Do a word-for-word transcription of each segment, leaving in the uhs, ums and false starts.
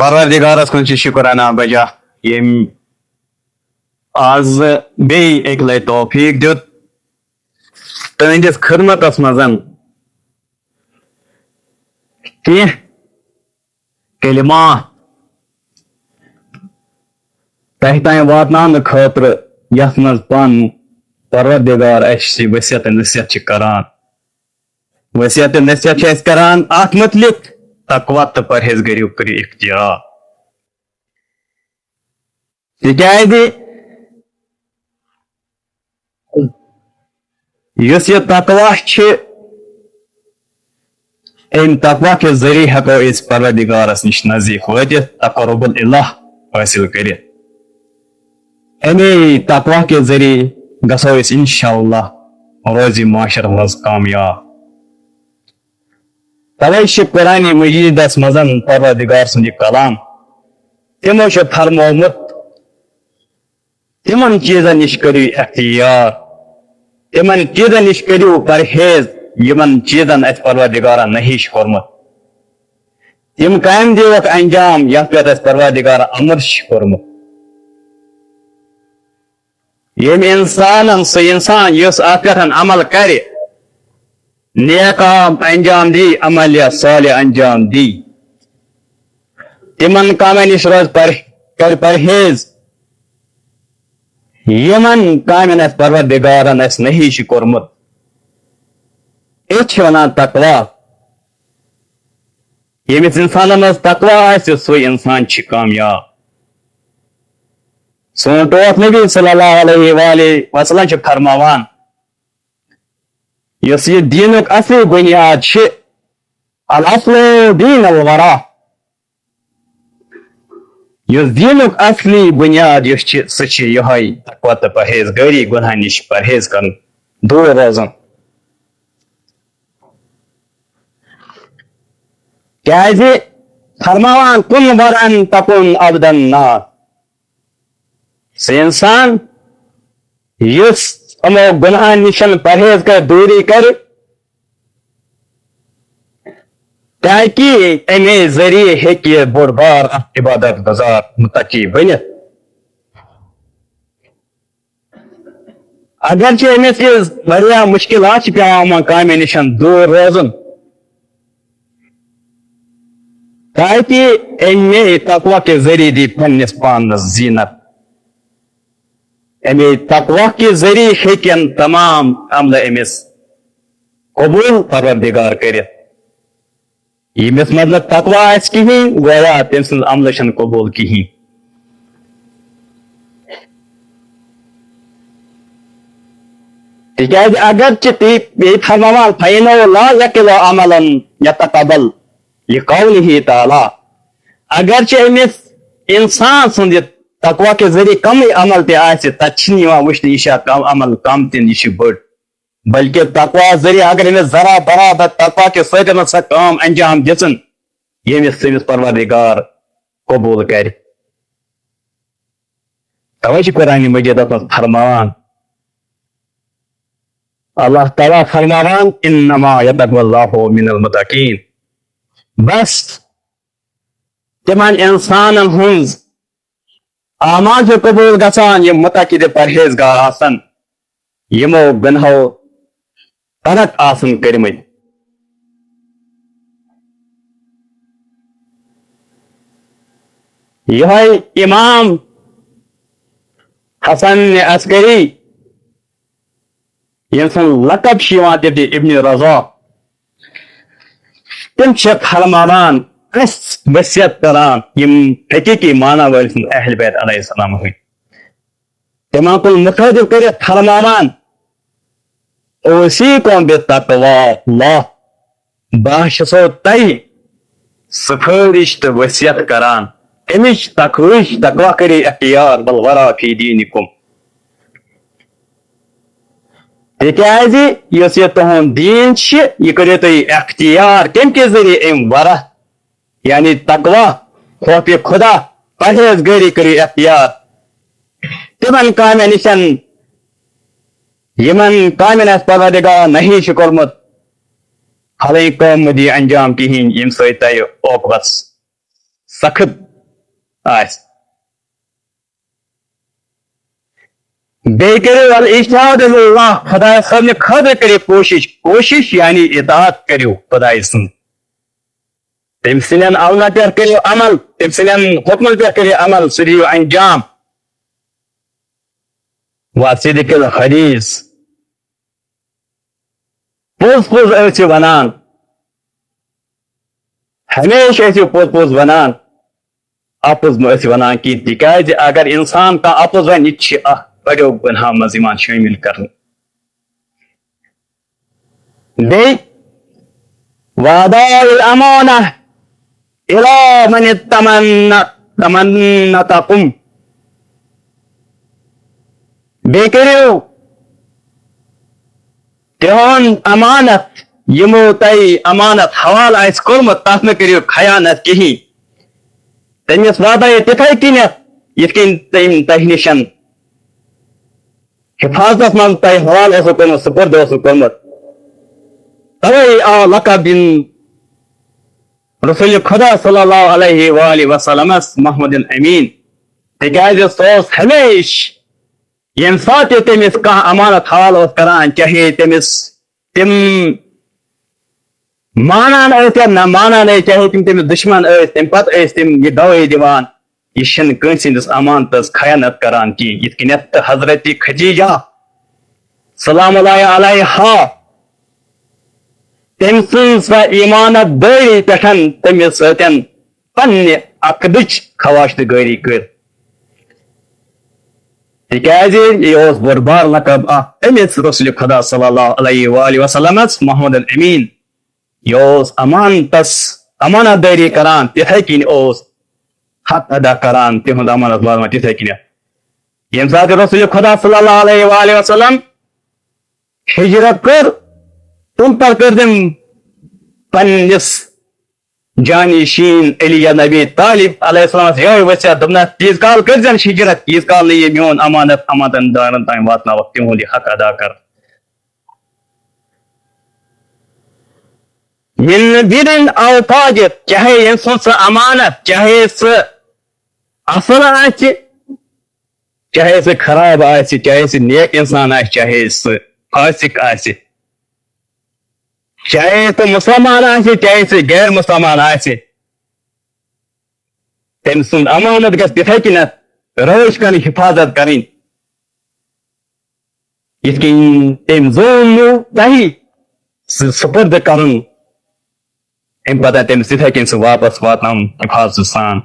پروردگارس کُن چھِ شُکرانہ بجا، ییٚمۍ آز بیٚیہِ اَکہِ لَٹہِ توفیٖق دیُت تُہٕنٛدِس خدمتس منٛز کینٛہہ کلمات تۄہہِ تام واتناونہٕ خٲطرٕ، یتھ منٛز پن پروردگار اسہِ وصیت نصیحت چھِ کران۔ وصیت نصیحت چھِ اسہِ کران اتھ متعلق، تقوی تہٕ پرہیزگٲری کٔرِو اختیار۔ تِکیازِ یُس یہِ تقوی چھِ، اَمہِ تقوی کہِ ذٔریعہٕ ہٮ۪کو أسۍ پروردگارس نِش نزدیٖک وٲتِتھ، تقرب اللہ حٲصِل کٔرِتھ۔ اَمے تقوی کہِ ذٔریعہٕ گژھو أسۍ انشاءاللہ روزِ معاشرس منٛز کامیاب۔ توے چھِ قرآن مجیدس منٛز پروردگار سُنٛد یہِ کلام، تِمو چھُ فرمومُت، تِمن چیٖزن نِش کٔرِو اختیار، تِمن چیٖزن نِش کٔرِو پرہیز، یِمن چیٖزن اَسہِ پروردگارن نہی چھُ کوٚرمُت۔ تِم کامہِ دِیوکھ انجام، یتھ پٮ۪ٹھ اَسہِ پروردگارن امر چھُ کوٚرمُت۔ ییٚمۍ انسانن، سُہ انسان یُس اتھ پٮ۪ٹھ عمل کرِ، نیک کام انجام دی، عمل یا صالح انجام دی، تِمن کامٮ۪ن نِش روز پر-، کرِ پرہیز، یِمن کامٮ۪ن اَسہِ پروردگارن اَسہِ نہی چھُ کوٚرمُت۔ أتھۍ چھِ ونان تقوی۔ ییٚمِس انسانس منٛز تقوی آسہِ، سُے انسان چھُ کامیاب۔ سون ٹوٹھ نبی صلی اللہ علیہ وآلہ وسلم چھُ فرماوان، یۄس یہِ دیٖنُک اصلی بُنیاد چھِ، الاصل دین الورا، یُس دیٖنُک اصلی بُنیاد یُس چھِ، سُہ چھِ یِہوٚے تقوی تہٕ پرہیزگٲری، گۄناہ نِش پرہیز کرُن، دوٗر روزُن۔ کیازِ فرماوان، کُن ورن تکُن عبدن نار۔ سُہ انسان یُس یِمو گۄناہن نِش پرہیز کرِ، دوٗری کرِ، تاکہِ اَمے ذٔریعہٕ ہیٚکہِ یہِ بوٚڑ بار اکھ عبادت گزار متقی بٔنِتھ۔ اگرچہِ أمِس یہِ واریاہ مُشکِلات چھِ پٮ۪وان یِمن کامٮ۪ن نِش دوٗر روزُن، تاکہِ اَمے تقوی کہِ ذٔریعہٕ دی پننِس پانس زیٖنت۔ اَمے تقوی کہِ ذٔریعہٕ ہیٚکن تمام عملہٕ أمِس قبوٗل پروردگار کٔرِتھ۔ ییٚمِس منٛز نہٕ تقوی آسہِ کِہیٖنۍ، گویا تٔمۍ سٕنٛز عملہٕ چھَنہٕ قبوٗل کِہیٖنۍ۔ تِکیٛازِ اگرچہِ تُہۍ بیٚیہِ فرماوان، فَإِنَّهُ لَا يَقِلُّ عَمَلًا يَتَقَبَّلُ لِقَوْلِهِ تَعَالَى، اگرچہِ أمِس اِنسان سُنٛد یہِ تقوی کہِ ذٔریعہٕ کمٕے عمل تہِ آسہِ، تَتہِ چھِنہٕ یِوان وٕچھنہٕ یہِ چھا کم عمل کم تِنہٕ یہِ چھِ بٔڑ۔ بلکہ تقوی ذٔریعہٕ اگر أمِس ذرا برابر تقوی کہِ سۭتۍ سۄ کٲم انجام دِژٕن، ییٚمِس تٔمِس پروردگار قبوٗل کرِ۔ توے چھِ قرآن مجیدس منٛز فرماوان، اللہ تعالیٰ فرماوان، انما یتقبل اللہ من المتقین۔ بس تِمن انسانن ہٕنٛز اعمال چھِ قبوٗل گژھان، یِم متقی تہٕ پرہیزگار آسن، یِمو گۄنہو ترک آسن کٔرمٕتۍ۔ یِہوٚے امام حسن عسکری، ییٚمۍ سُنٛد لقب چھُ یِوان تٔمۍ ابن رضا، تِم چھِ فرماوان، اَسہِ وصیت کران یِم حقیٖقی معنی وٲلۍ سٕنٛدۍ اہل بیت علیہ السلام ہٕنٛدۍ۔ تِمن کُن مُخٲطِب کٔرِتھ فرماوان، اوصیکم بتقوی اللہ، بہٕ چھُسو تۄہہِ سفٲرِش تہٕ وصیت کران، اَمِچ تقویش، تقوی کٔرِو اختیار، والورع فی دینکم۔ تِکیازِ یُس یہِ تُہُنٛد دیٖن چھِ، یہِ کٔرِو تُہۍ اختیار۔ کَمہِ کہِ ذٔریعہٕ؟ اَمہِ ورع، یعنی تقوی، خوفِ خدا، پرہیزگٲری کٔرِو اختیار۔ تِمن کامٮ۪ن نِش یِمن کامٮ۪ن اَسہِ پروردگار نہی چھُ کوٚرمُت، حالانکہِ کٲم مہٕ دِیِو انجام کِہیٖنۍ، ییٚمہِ سۭتۍ تۄہہِ عوقبت سخت آسہِ۔ بیٚیہِ کٔرِو الاجتہاد اللہ، خۄدایَس صٲبنہِ خٲطرٕ کٔرِو کوٗشِش، کوٗشِش یعنی اطاعت کٔرِو خۄدایہِ سٕنٛز۔ تٔمۍ سٕنٛدٮ۪ن اَمرن پٮ۪ٹھ کٔرِو عمل، تٔمۍ سٕنٛدٮ۪ن حُکمن پٮ۪ٹھ کٔرِو عمل، سُہ دِیِو انجام۔ وصدق الحدیث، پوٚز پوٚز ٲسِو وَنان، ہمیشہِ ٲسِو پوٚز پوٚز وَنان، اَپُز مہٕ ٲسِو وَنان کینٛہہ، تِکیٛازِ اگر اِنسان کانٛہہ اَپُز وَنہِ، یہِ تہِ چھِ اَتھ بَڑیو گۄنہو منٛز یِوان شٲمِل کرنہٕ۔ بیٚیہِ، وَأَدَّوا الْأَمَانَةَ إِلَى مَنِ ائْتَمَنَ-، تَمَنَتْكُمْ۔ بیٚیہِ کٔرِو تِہُنٛد امانت، یِمو تۄہہِ امانت حوالہٕ آسہِ کوٚرمُت، تَتھ مہ کٔرِو خیانت کِہیٖنۍ۔ تٔمِس واتنٲیِو تِتھَے کٔنٮ۪تھ، یِتھ کٔنۍ تٔمۍ تۄہہِ نِش حفاظتس منٛز تۄہہِ حوالہٕ اوسوٕ کوٚرمُت، سُپرد اوسوٕ کوٚرمُت۔ توے آو لقب دِنہٕ رسول خدا صلی اللہ علیہ وآلہ وسلمس محمد الامین، تِکیازِ سُہ اوس ہمیشہِ ییٚمہِ ساتہٕ تہِ تٔمِس کانٛہہ امانت حوالہٕ اوس کران، چاہے تٔمِس تِم مانان ٲسۍ یا نہ مانان ٲسۍ، چاہے تِم تٔمِس دُشمن ٲسۍ، تَمہِ پتہٕ ٲسۍ تِم یہِ گوٲہی دِوان، یہِ چھِنہٕ کٲنٛسہِ ہٕنٛدِس امانتس خیانت کران کینٛہہ۔ یِتھ کٔنٮ۪تھ تہٕ حضرت خدیجہ سلام اللہ علیہا، تٔمۍ سٕنٛز سۄ ایمانت دٲری پٮ۪ٹھ تٔمِس سۭتۍ پننہِ عقدٕچ خواہش تہٕ گٲری کٔر، تِکیازِ یہِ اوس بوٚڑ بار لقب اکھ أمِس رسول خدا صلی اللہ علیہ وآلہ وسلمس محمد الامین۔ یہِ اوس امانتس، امانت دٲری کران، تِتھے کٔنۍ اوس حق ادا کران، تِہُنٛد امانت واتناوان تِتھے کٔنۍ۔ ییٚمہِ ساتہٕ رسول خدا صلی اللہ علیہ وآلہ وسلم ہجرت کٔر، تَمہِ پتہٕ کٔر تٔمۍ پننِس جانشین علی ابن ابی طالب علیہ السلامس یِہوٚے وصیت، دوٚپنس، تیٖژ کال کٔرزٮ۪ن ہجرت، ییٖژ کال نہٕ یہِ میون امانت امانتن دارن تام واتناوکھ، تِہُنٛد یہِ حق ادا کر۔ من بر او فاجر، چاہے ییٚمۍ سُنٛد سُہ امانت، چاہے سُہ اصل آسہِ، چاہے سُہ خراب آسہِ، چاہے سُہ نیک انسان آسہِ، چاہے سُہ فاسق آسہِ، چاہے سُہ مسلمان آسہِ، چاہے سُہ غیر مسلمان آسہِ، تٔمۍ سُنٛد امانت گژھِ تِتھے کٔنٮ۪تھ رٲچھ کرٕنۍ، حفاظت کرٕنۍ، یِتھ کٔنۍ تٔمۍ زوٗن نیوٗ تۄہہِ سُہ سُپرد کرُن، اَمہِ پتہٕ تٔمِس تِتھے کٔنۍ سُہ واپس واتناوُن حفاظتہٕ سان۔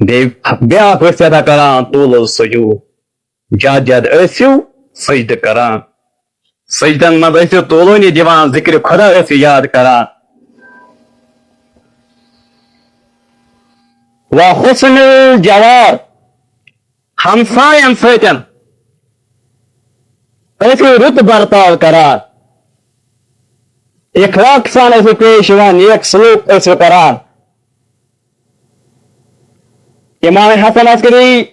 بیٚیہِ بیٛاکھ وصیت کران، طول السجود، زیادٕ زیادٕ ٲسِو سجدٕ کران، سجدن منٛز ٲسِو طولونی دِوان، ذکرِ خدا ٲسِو یاد کران۔ وحسن الجوار، ہمساین سۭتۍ ٲسِو رُت برتاو کران، اخلاق سان ٲسِو پیش یِوان، نیک سلوک ٲسِو کران۔ امام حسن عسکری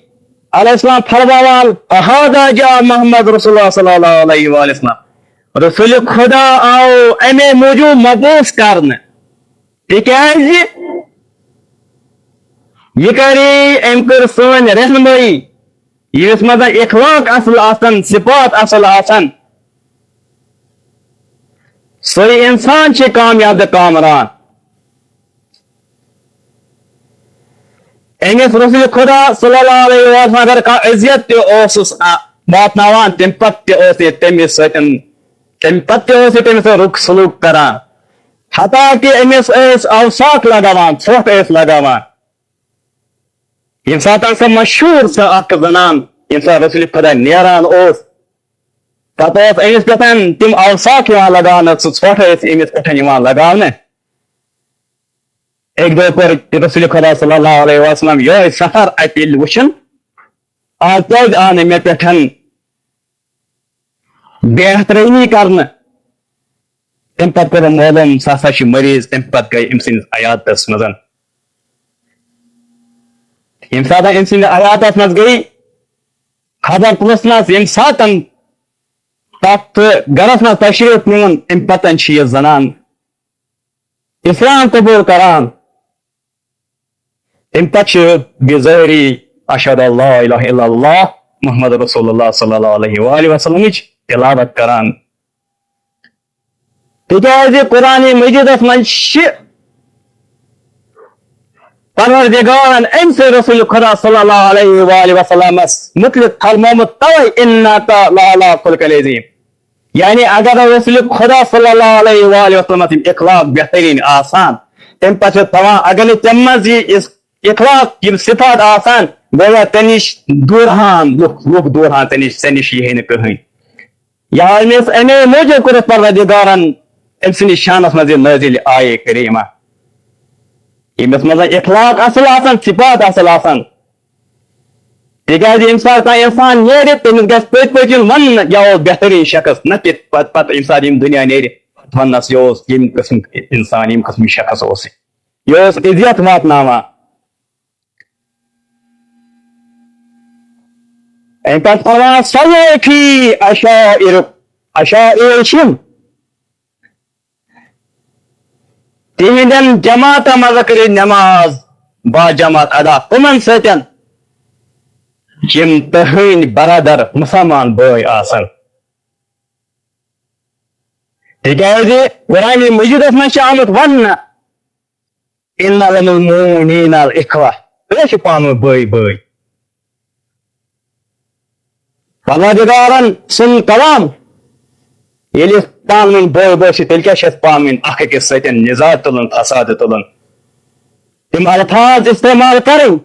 علیہ السلام فرماوان، "اہذا جاء محمد رسول اللہ صلی اللہ علیہ وآلہ وسلم"، رسول خدا آو امے موجوب مبعوث کرنہٕ، تِکیازِ یہِ کرے، أمۍ کٔر سٲنۍ رہنمٲیی، ییٚمِس منٛز اخلاق اصل آسن، صفات اصل آسن، سُے انسان چھُ کامیاب تہٕ کامران۔ أمِس رسول خدا صلی اللہ علیہ وسلم اگر کانٛہہ اذیت تہِ اوسُس، آ، واتناوان، تَمہِ پتہٕ تہِ اوس یہِ تٔمِس سۭتۍ، تَمہِ پتہٕ تہِ اوس یہِ تٔمِس سۭتۍ رُت سلوک کران۔ حتیٰ کہ أمِس ٲسۍ اوساکھ لگاوان، ژھۄٹھ ٲسۍ لگاوان۔ ییٚمہِ ساتہٕ سۄ مشہوٗر سۄ اکھ زنان، ییٚمہِ ساتہٕ رسول خدا نیران اوس، پتہٕ اوس أمِس پٮ۪ٹھ تِم اوساکھ یِوان لگاونہٕ، سُہ ژھۄٹھ ٲسۍ أمِس پٮ۪ٹھ یِوان لگاونہٕ۔ اَکہِ دۄہ کوٚر رسول خدا صلی اللہ علیہ وسلم یِہوٚے سفر اَتہِ ییٚلہِ وٕچھُن، آز کیازِ آو نہٕ مےٚ پٮ۪ٹھ بے احترٲمی کرنہٕ؟ تَمہِ پتہٕ کوٚرُن معلوم، سُہ ہسا چھُ مریض، تَمہِ پتہٕ گٔے أمۍ سٕنٛدِس عیادتس منٛز۔ ییٚمہِ ساتہٕ أمۍ سٕنٛدِس عیادتس منٛز گٔے، خبر پرٛژھنس، ییٚمہِ ساتہٕ تتھ گرس منٛز تشریف نیوٗن، اَمہِ پتہٕ چھِ یہِ زنان اسلام قبول کران۔ تَمہِ پتہٕ چھِ بظٲہری اشہد ان لا الہ الا اللہ محمد رسول اللہ صلی اللہ علیہ وآلہ وسلمٕچ تلاوت کران۔ تِکیازِ قرآن مجیدس منٛز چھِ پروردگارن أمۍ سٕے رسول خدا صلی اللہ علیہ وآلہ وسلمس متعلق فرمومُت توے، "انک لعلی خلق عظیم"۔ یعنی اگر رسول خدا صلی اللہ علیہ وآلہ وسلمس یِم اخلاق بہترین آسان، تمہِ پتہٕ چھِ تھاوان، اگر نہٕ تمہِ منٛز یہِ اس-، اخلاق، یِم صفات آسان، گویا ژےٚ نِش دوٗرہان لُکھ، لُکھ دوٗرہان ژےٚ نِش، ژےٚ نِش یِہے نہٕ کٕہٕنۍ۔ یا أمِس اَمے موٗجوٗب کوٚرُکھ پروردگارن أمۍ سٕنٛدِس شانس منٛز یہِ نٲزِل آیے کریمہ، ییٚمِس منٛز اخلاق اصل آسن، صفات اصل آسن۔ تِکیازِ ییٚمہِ ساتہٕ کانٛہہ انسان نیرِ، تٔمِس گژھِ پٔتۍ پٔتۍ یُن وننہٕ، یہِ اوس بہتریٖن شخص، نہ کہِ پتہٕ، پتہٕ ییٚمہِ ساتہٕ یِم دُنیا نیرِ، پتہٕ وننس، یہِ اوس ییٚمہِ قٕسمُک انسان، ییٚمہِ قٕسمٕچ شخص اوس یہِ۔ یہِ اوس اذیت واتناوان۔ اَمہِ پتہٕ فرماوان، "صلوا فی عشائرکم"، عشائر چھِ یِم تِہنٛدٮ۪ن جماعتن منٛز کٔرِو نماز با جماعت ادا تِمن سۭتۍ یِم تُہنٛدۍ برادر مسلمان بٲے آسن۔ تِکیازِ قرآن مجیدس منٛز چھِ آمُت وننہٕ، "ان المؤمنین الاخوہ"، أسۍ چھِ پانہٕ ؤنۍ بٲے بٲے۔ پروردگارن سُنٛد کلام، ییٚلہِ أسۍ پانہٕ ؤنۍ بٲے بٲے چھِ، تیٚلہِ کیٛاہ چھِ اَسہِ پانہٕ ؤنۍ اکھ أکِس سۭتۍ نزاع تُلُن، فساد تُلُن؟ تِم الفاظ استعمال کرٕنۍ،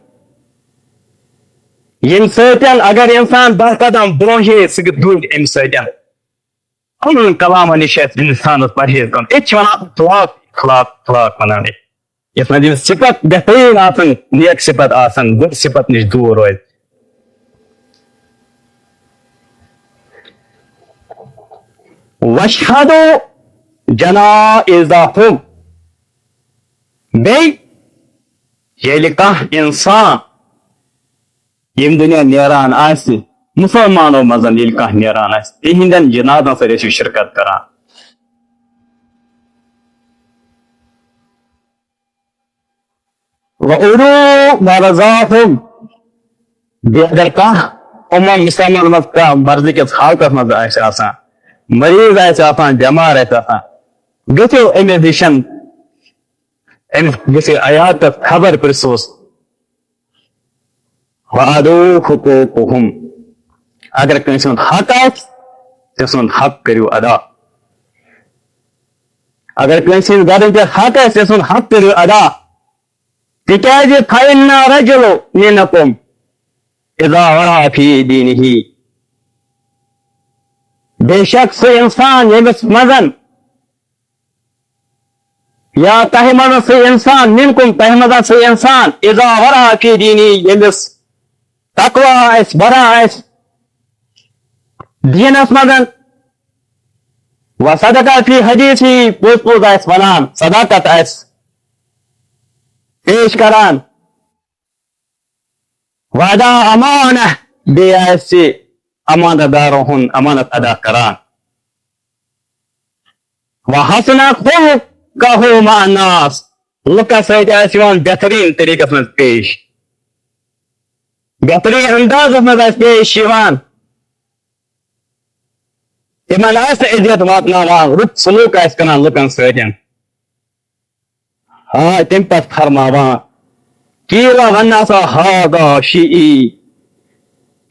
ییٚمہِ سۭتۍ اگر انسان دَہ قدم برونٛہہ یی، سُہ گژھِ دوٗرِ اَمہِ سۭتۍ۔ یِمن کلامن نِش چھِ اَسہِ انسانس پرہیز کرُن۔ ییٚتہِ چھِ وَنان اخلاق، اخلاق، اخلاق وَنان ییٚتہِ۔ یَتھ منٛز یِم صفت بہتریٖن آسن، نیک صفت آسن، good صفت نِش دوٗر روزِ۔ وَاشْهَدُوا جَنَائِزَهُمْ۔ بیٚیہِ ییٚلہِ کانٛہہ اِنسان ییٚمہِ دُنیا نیران آسہِ، مُسلمانو منٛز ییٚلہِ کانٛہہ نیران آسہِ، تِہنٛدٮ۪ن جنازن سۭتۍ ٲسِو شرکت کران۔ وَأُرُوا مَرْضَاهُمْ۔ بیٚیہِ اگر کانٛہہ یِمن مُسلمانن منٛز کانٛہہ مرضہٕ کِس حالتس منٛز آسہِ آسان، مریض آسہِ آسان، بٮ۪مار آسہِ آسان، گٔژھِو أمِس نِش، أمِس گٔژھِو عیادتس خبر پرژھوس۔ وَأَدُوا حُقُوقَهُمْ۔ اگر کٲنٛسہِ ہُنٛد حق آسہِ، تٔمۍ سُنٛد حق کٔرِو ادا۔ اگر کٲنٛسہِ ہٕنٛدِ گرٕ پٮ۪ٹھ حق آسہِ، تٔمۍ سُنٛد حق کٔرِو ادا۔ تِکیٛازِ فَإِنَّ رَجُلًا مِنْكُمْ إِذَا وَرَعَ فِي دِينِهِ۔ بے شک سُہ اِنسان ییٚمِس منٛز یا تۄہہِ منٛز سُہ اِنسان، مِنکُم، تۄہہِ منٛز سُہ اِنسان، اِذا وَرَعَ فِی دِینِہی، ییٚمِس تقویٰ آسہِ، ورع آسہِ دیٖنَس منٛز، وَصَدَقَ فِی حَدیٖثِہی، پوٚز پوٚز آسہِ وَنان، صداقت آسہِ پیش کران، وَأَدَّى الْأَمَانَةَ، بیٚیہِ آسہِ امانت دارن ہُنٛد امانت ادا کران۔ وَحَسُنَ خُلُقُهُ مَعَ النَّاسِ، لُکن سۭتۍ آسہِ یِوان بہتریٖن طریٖقس منٛز پیش، بہتریٖن اندازس منٛز آسہِ پیش یِوان، تِمن آسہِ نہٕ اذیت واتناوان، رُت سلوک آسہِ کران لُکن سۭتۍ۔ آ، تَمہِ پتہٕ فرماوان، قیل وَنَّ سا ہذا شِعِی،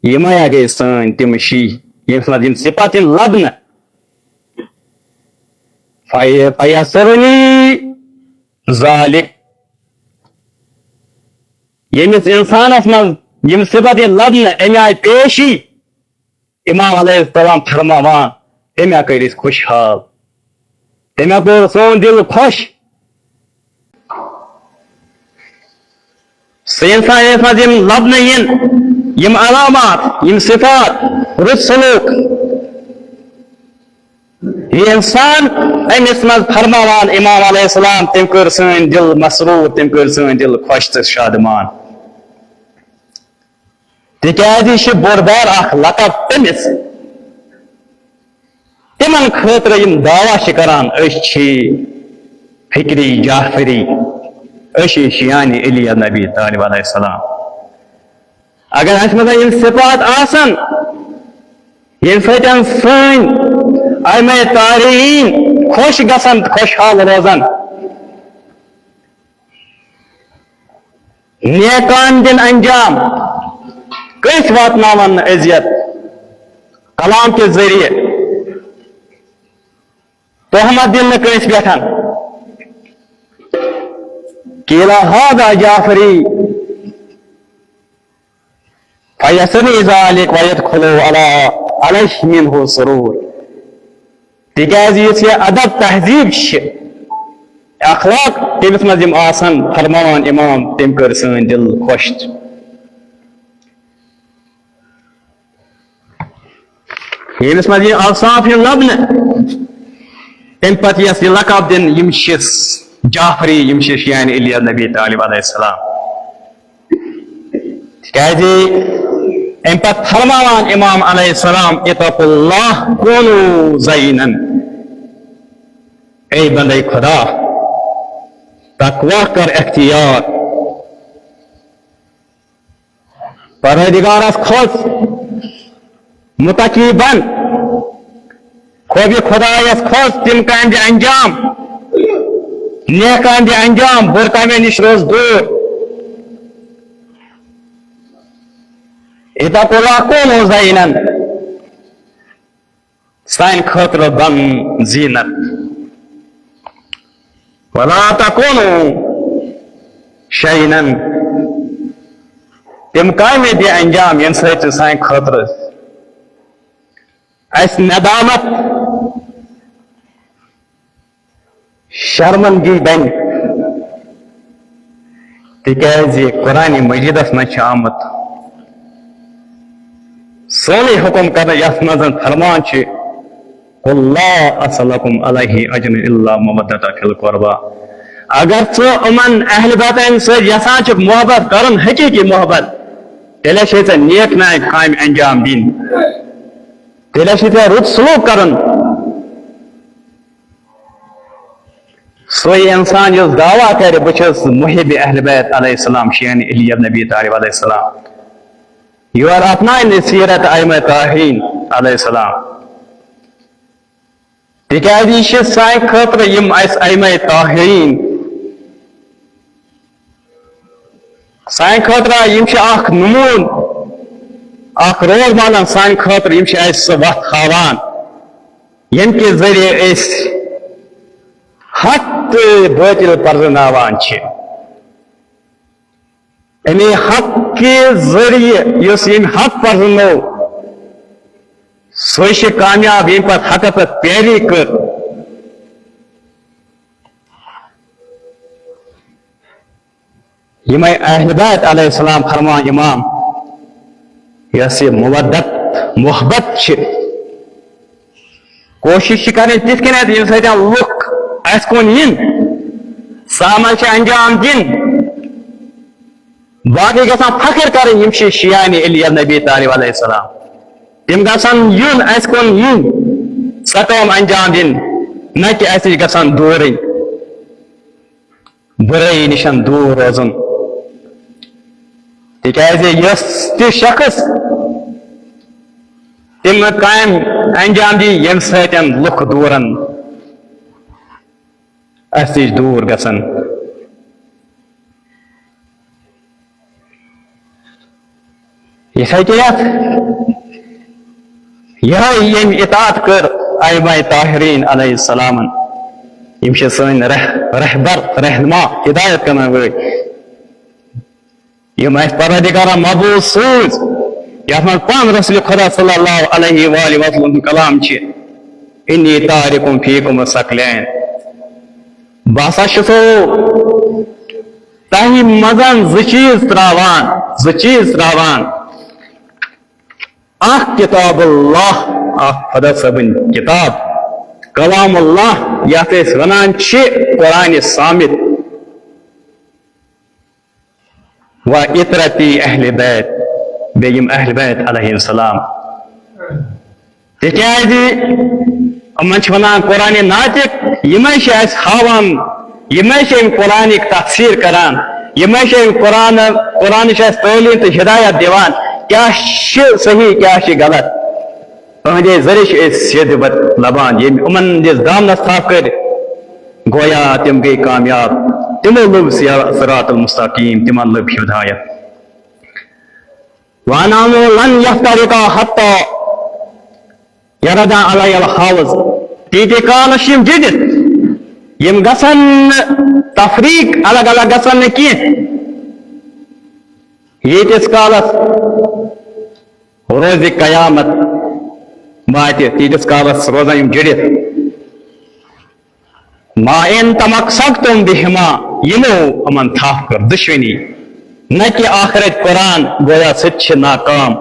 یِمے ہا گٔے سٲنۍ تِم شِعی، ییٚمِس منٛز یِم صفت یِن لبنہٕ۔ فَیَ-، فَیَسُرُّنِی ذَلِکَ، ییٚمِس اِنسانس منٛز یِم صفت یِن لبنہٕ، اَمہِ آیہِ پیشی، امام علیہ السلام فرماوان، تٔمۍ ہا کٔرۍ أسۍ خوشحال، تٔمۍ ہا کوٚر سون دل خۄش۔ سُہ انسان ییٚمِس منٛز یِم لبنہٕ یِن، یِم علامات، یِم صفات، رُت سلوک، یہِ انسان، أمِس منٛز فرماوان امام علیہ السلام، تٔمۍ کٔر سٲنۍ دل مسرور، تٔمۍ کٔر سٲنۍ دل خۄش تہٕ شادمان۔ تِکیازِ یہِ چھُ بوٚڑ بار اکھ لقب تٔمِس، تِمن خٲطرٕ یِم دعویٰ چھِ کران، أسۍ چھِ فکری جعفری، أسۍ چھِ شیعان علی ابن ابی طالب علیہ السلام۔ اگر اَسہِ منٛز یِم صفات آسن، ییٚمہِ سۭتۍ سٲنۍ ائمہ طاہرین خۄش گژھن، خۄشحال روزن، نیکان دِن انجام، کٲنٛسہِ واتناون نہٕ اذیت کلام کہِ ذٔریعہٕ، تہمت دِن نہٕ کٲنٛسہِ پٮ۪ٹھ۔ قیل هذا جعفری فیسرنی ذالک ویدخل علی علیہ منہ سرور۔ تِکیازِ یُس یہِ ادب تہذیب چھِ، اخلاق تٔمِس منٛز یِم آسن، فرماوان امام، تٔمۍ کٔر سٲنۍ دِل خۄش۔ ییٚمِس منٛز یہِ اوصاف یِن لبنہٕ، تَمہِ پتہٕ یَس یہِ لقب دِنہٕ، یِم چھِ جعفری، یِم چھِ شیعان علی ابن ابی طالب علیہ السلام۔ تِکیازِ اَمہِ پتہٕ فرماوان امام علیہ السلام، "اتقوا اللہ کونوا زینا"، اے بندے خدا، تقوا کر اختیار، پروردگارس کھوژ، متقی بن، خوفِ خدایس کھوژ، تِم کامہِ دِ انجام، نیک کامہِ دِ انجام، بُرٕ کامٮ۪ن نِش روز دوٗر۔ اتقوا اللہ کونوا زینا، سانہِ خٲطرٕ بن زینت۔ ولا تکونوا شینا، تِم کامہِ دِ انجام، ییٚمہِ سۭتۍ ژٕ سانہِ خٲطرٕ اَسہِ ندامت، شرمندگی بنہِ۔ تِکیازِ قرآن مجیدس منٛز چھِ آمُت سونُے حکم کرنہٕ، یتھ منٛز فرمان چھِ، "قل لا اسألکم علیہ اجرا الا مودۃ فی القربی"۔ اگر ژٕ یِمن اہل بیتن سۭتۍ یژھان چھُکھ محبت کرُن، حقیقی محبت، تیٚلہِ چھے ژےٚ نیک نیک کامہِ انجام دِنۍ، تیٚلہِ چھے ژےٚ رُت سلوک کرُن۔ سُے انسان یُس دعویٰ کرِ، بہٕ چھُس محب اہل بیت علیہ السلام، شیعان علی ابن ابی طالب علیہ السلام، یور اپناونہِ سیرت ائمہ طاہرین علیہ السلام۔ تِکیازِ یہِ چھِ سانہِ خٲطرٕ، یِم اَسہِ ائمہ طاہرین سانہِ خٲطرٕ، یِم چھِ اکھ نموٗن، اکھ رول ماڈل سانہِ خٲطرٕ، یِم چھِ اَسہِ سُہ وَتھ ہاوان، ییٚمہِ کہِ ذٔریعہٕ أسۍ حق تہٕ باطل پرزٕناوان چھِ۔ اَمے حق کہِ ذٔریعہٕ یُس ییٚمۍ حق پرزٕنوو، سُے چھُ کامیاب، ییٚمۍ پتہٕ حقس پٮ۪ٹھ پیروی کٔر۔ یِمے اہل بیت علیہ السلام فرمان امام، یۄس یہِ مودت، محبت چھِ، کوٗشِش چھِ کَرٕنۍ تِتھ کٔنٮ۪تھ ییٚمہِ سۭتۍ لُکھ اَسہِ کُن یِن، سُہ عمل چھِ انجام دِنۍ۔ باقٕے گژھن فخر کَرٕنۍ، یِم چھِ شیعان علی ابن ابی طالب علیہ السلام۔ تِم گژھن یُن اَسہِ کُن یِن، سۄ کٲم انجام دِنۍ، نہ کہِ اَسہِ نِش گژھن دوٗرٕنۍ۔ بُرٲیی نِش دوٗر روزُن۔ تِکیازِ یۄس تہِ شخص تِم کامہِ انجام دی، ییٚمہِ سۭتۍ لُکھ دوٗرن، اَسہِ نِش دوٗر گژھن۔ یِتھے کٔنٮ۪تھ یِہے ییٚمۍ اطاعت کٔر ائمہ طاہرین علیہ السلامن، یِم چھِ سٲنۍ رہ-، رہبر، رہنما، ہدایت کرن وٲلۍ، یِم اَسہِ پروردگارن مبعوث سوٗز، یَتھ منٛز پانہٕ رسول خدا صلی اللہ علیہ وآلہ وسلم سُنٛد کلام چھِ، "انی تارکم فیکم الثقلین"، بہٕ ہسا چھُسو تۄہہِ منٛز زٕ چیٖز ترٛاوان، زٕ چیٖز ترٛاوان۔ اکھ کتاب اللہ، اکھ خدا صٲبٕنۍ کتاب، کلام اللہ، یتھ أسۍ ونان چھِ قرآن صامت، و عترتی اہل بیت، بیٚیہِ یِم اہل بیت علیہ السلام۔ تِکیازِ یِمن چھِ ونان قرآن ناطق، یِمے چھِ اَسہِ ہاوان یِمے چھِ أمۍ قرآنٕکۍ تفسیٖر کران، یِمے چھِ أمۍ قرآن، قرآنٕچ اَسہِ تعلیٖم تہٕ ہدایت دِوان، کیٛاہ چھِ صحیح، کیٛاہ چھِ غلط۔ تُہنٛدے ذٔریعہٕ چھِ أسۍ سیٚدِ وتہِ لبان۔ ییٚمۍ یِمن دِژ دامنس تھپھ کٔرۍ، گویا تِم گٔے کامیاب۔ تِمو لوٚب سیا-، صراط المستقیم، تِمن لٔب ہدایت۔ وَأَنْهُمَا لَنْ يَفْتَرِقَا حَتَّى يَرِدَ عَلَيَّ الْحَوْضُ۔ تیٖتہِ کالس چھِ یِم جُڑِتھ، یِم گژھن نہٕ تفریق، الگ الگ گژھن نہٕ کینٛہہ۔ ییٖتِس کالس روزِ قیامت واتہِ، تیٖتِس کالس روزن یِم جُڑِتھ۔ ما ان تمسکتم بہما، یِمو یِمن تھپھ کٔر دُشمنی۔ نہ کہِ آخرت قرآن، گویا سُہ تہِ چھِ ناکام۔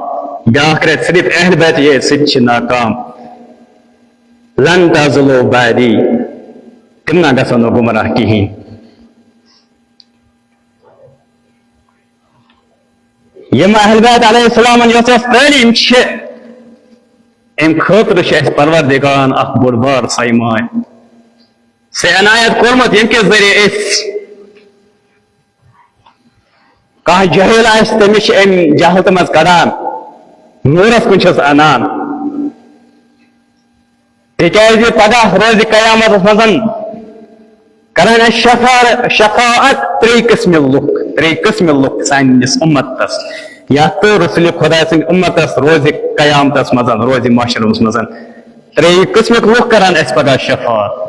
بیٛاکھ رٮ۪تھ صرف اہل بیت، یہِ سُہ تہِ چھِ ناکام۔ لن تضلوا بعدی، تِم نہ گژھن نہٕ گمراہ کِہیٖنۍ۔ یِم اہل بیت علیہ السلامن یۄس یۄس تعلیٖم چھِ، اَمہِ خٲطرٕ چھُ اَسہِ پروردگارن اکھ بوٚڑ بار سۄ یِم آیہِ، سۄ عنایت کوٚرمُت، ییٚمہِ کہِ ذٔریعہٕ أسۍ کانٛہہ جٲہِل آسہِ، تٔمِس چھِ اَمہِ جہلتہٕ منٛز کڑان، نوٗرس کُن چھِس انان۔ تِکیٛازِ پگاہ روزِ قیامتس منٛز کرن اَسہِ شفا-، شفاعت ترٛیٚیہِ قٕسمہِ لُکھ، ترٛیٚیہِ قٕسمہِ لُکھ سٲنِس اُمتس، یتھ تہٕ رسول خدا سٕنٛدِ اُمتس روزِ قیامتس منٛز، روزِ محشرس منٛز۔ ترٛیٚیہِ قٕسمٕکۍ لُکھ کرن اَسہِ پگاہ شفاعت۔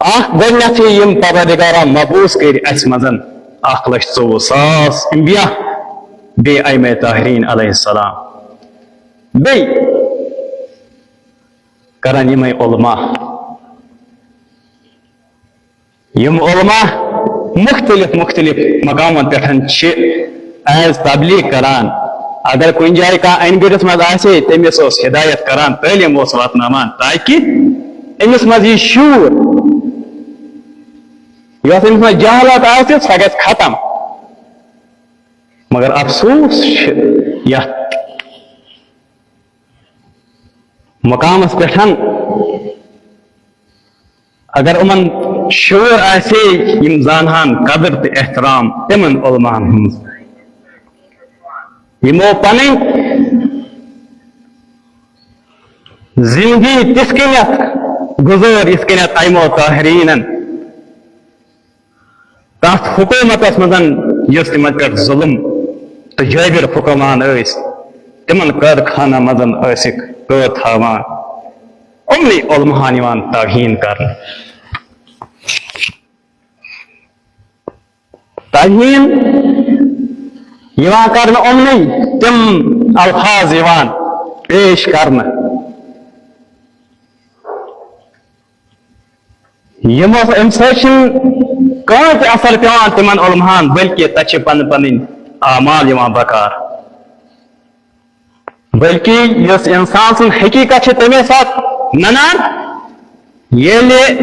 اکھ گۄڈٕنیتھٕے یِم پروردگارا مبعوث کٔرۍ اَسہِ منٛز، اکھ لچھ ژوٚوُہ ساس انبیاء، بیٚیہِ ائمہ طاہرین علیہ السلام، بیٚیہِ کرن یِمے علماء۔ یِم علماء مختلف مختلف مقامن پٮ۪ٹھ چھِ as تبلیغ کران۔ اگر کُنہِ جایہِ کانٛہہ انگٔٹِس منٛز آسہِ ہے، تٔمِس اوس ہدایت کران، تعلیٖم اوس واتناوان، تاکہِ أمِس منٛز یی شعوٗر، یۄس أمِس منٛز جہالت آسہِ، سۄ گژھِ ختم۔ مگر افسوس چھُ یتھ مقامس پٮ۪ٹھ، اگر یِمن شعوٗر آسہِ ہے، یِم زانہٕ ہن قدر تہٕ احترام تِمن علماہن ہٕنٛز۔ یِمو پنٕنۍ زندگی تِتھ کٔنٮ۪تھ گُزٲر، یِتھ کٔنٮ۪تھ ائمہ طاہریٖنن تتھ حکومتس منٛز یُس تِمن پٮ۪ٹھ ظلم تہٕ جٲبر حکمران ٲسۍ، تِمن قٲد خانن منٛز ٲسِکھ قٲد تھاوان، یِمنٕے علماہن یِوان توہین کرنہٕ۔ توہین یِوان کرنہٕ، یِمنٕے تِم الفاظ یِوان پیش کرنہٕ۔ یِمو، اَمہِ سۭتۍ چھُنہٕ کانٛہہ تہِ اثر پٮ۪وان تِمن علماہن، بلکہِ تَتہِ چھِ پنٕنۍ پنٕنۍ اعمال یِوان بکار۔ بلکہِ یۄس اِنسان سٕنٛز حقیٖقت چھِ، تَمے ساتہٕ نَنان، ییٚلہِ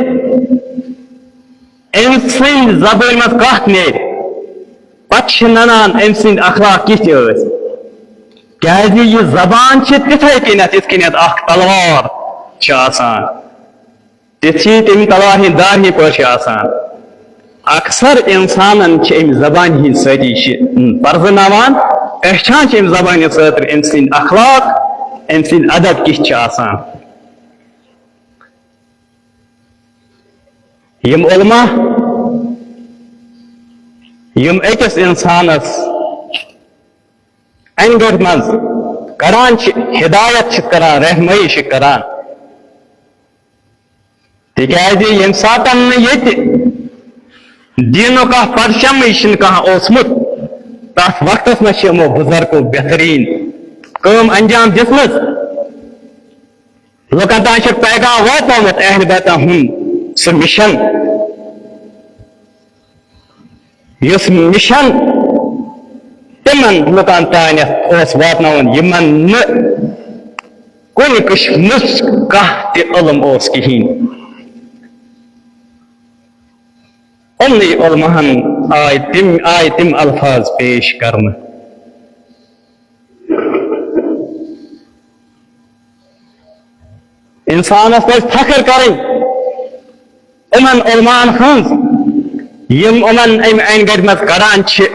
أمۍ سٕنٛدِ زبٲنۍ منٛز کَتھ نیرِ، پتہٕ چھِ نَنان أمۍ سٕنٛدۍ اخلاق کِتھ ٲسۍ۔ کیٛازِ یہِ زبان چھِ تِتھَے کٔنٮ۪تھ، یِتھ کٔنٮ۪تھ اکھ تلوار چھِ آسان۔ تِتھی تَمہِ تلوارِ ہِنٛدِ دارِ ہِنٛدِ پٲٹھۍ چھِ آسان۔ اکثر اِنسانن چھِ اَمہِ زبانہِ ہِنٛدِ سۭتی چھِ پرزٕناوان، پہچان چھِ اَمہِ زبانہِ سۭتۍ أمۍ سٕنٛدۍ اخلاق، أمۍ سٕنٛدۍ ادب کِتھ چھِ آسان۔ یِم علماء، یِم أکِس اِنسانس انہِ گٔٹۍ منٛز کران چھِ، ہدایت چھِ کران، رہنمٲیی چھِ کران۔ تِکیٛازِ ییٚمہِ ساتَن نہٕ ییٚتہِ دیٖنُک کانٛہہ پرچمٕے چھِنہٕ کانٛہہ اوسمُت، تَتھ وقتَس منٛز چھِ یِمو بُزرگو بہتریٖن کٲم انجام دِژمٕژ۔ لُکَن تام چھُ پیغام واتنومُت اہل بیتَن ہُنٛد سُہ مِشن، یُس مِشن تِمن لُکن تانٮ۪تھ اوس واتناوُن، یِمن نہٕ کُنہِ قٕسمٕچ کانٛہہ تہِ علم اوس کِہیٖنۍ۔ یِمنٕے علماہن آے تِم، آے تِم الفاظ پیش کرنہٕ۔ انسانس پزِ فخر کرٕنۍ، یِمن علماہن ہٕنٛز، یِم یِمن امہِ انہِ گٹہِ منٛز کڑان چھِ،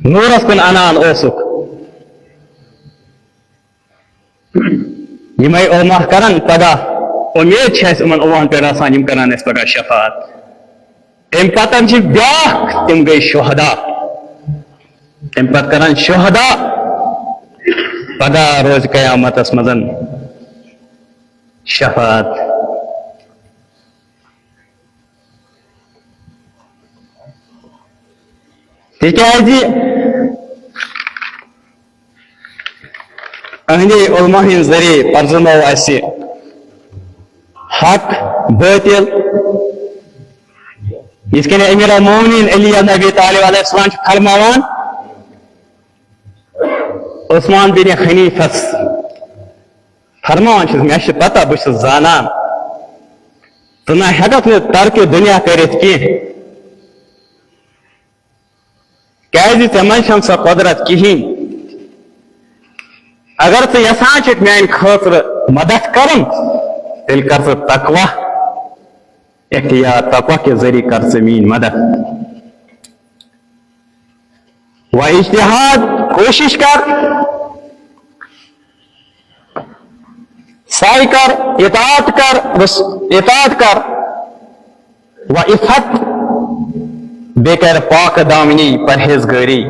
نوٗرس کُن انان اوسُکھ۔ یِمے علماء کرن پگاہ، اُمید چھِ اَسہِ یِمن علماہن پٮ۪ٹھ آسان، یِم کرن اَسہِ پگاہ شفاعت۔ تَمہِ پتہٕ چھِ بیٛاکھ، تِم گٔے شہدا۔ تَمہِ پتہٕ کرن شہدا پگاہ روزِ قیامتس منٛز شفاعت۔ تِکیٛازِ أہنٛدِ علماء ہٕنٛدِ ذٔریعہٕ پرزنوو اَسہِ حق، باطل۔ یِتھ کٔنۍ امیر المومنین علی ابن ابی طالب علیہ السلام چھُ فرماوان، عثمان بن حنیفس فرماوان چھُس، مےٚ چھِ پتہ، بہٕ چھُس زانان، ژٕ نہ ہٮ۪ککھ نہٕ ترکِ دُنیا کٔرِتھ کینٛہہ، کیازِ ژےٚ منٛز چھَنہٕ سۄ قۄدرت کِہیٖنۍ۔ اگر ژٕ یژھان چھُکھ میانہِ خٲطرٕ مدد کرُن، تیٚلہِ کر ژٕ تقوی اختیار، تقوی کہِ ذٔریعہٕ کر ژٕ میٲنۍ مدد۔ و اجتہاد، کوٗشِش کر، سعی کر، اطاعت کر، رس-، اطاعت کر، و عفت، بیٚیہِ کر پاک دامنی، پرہیزگٲری،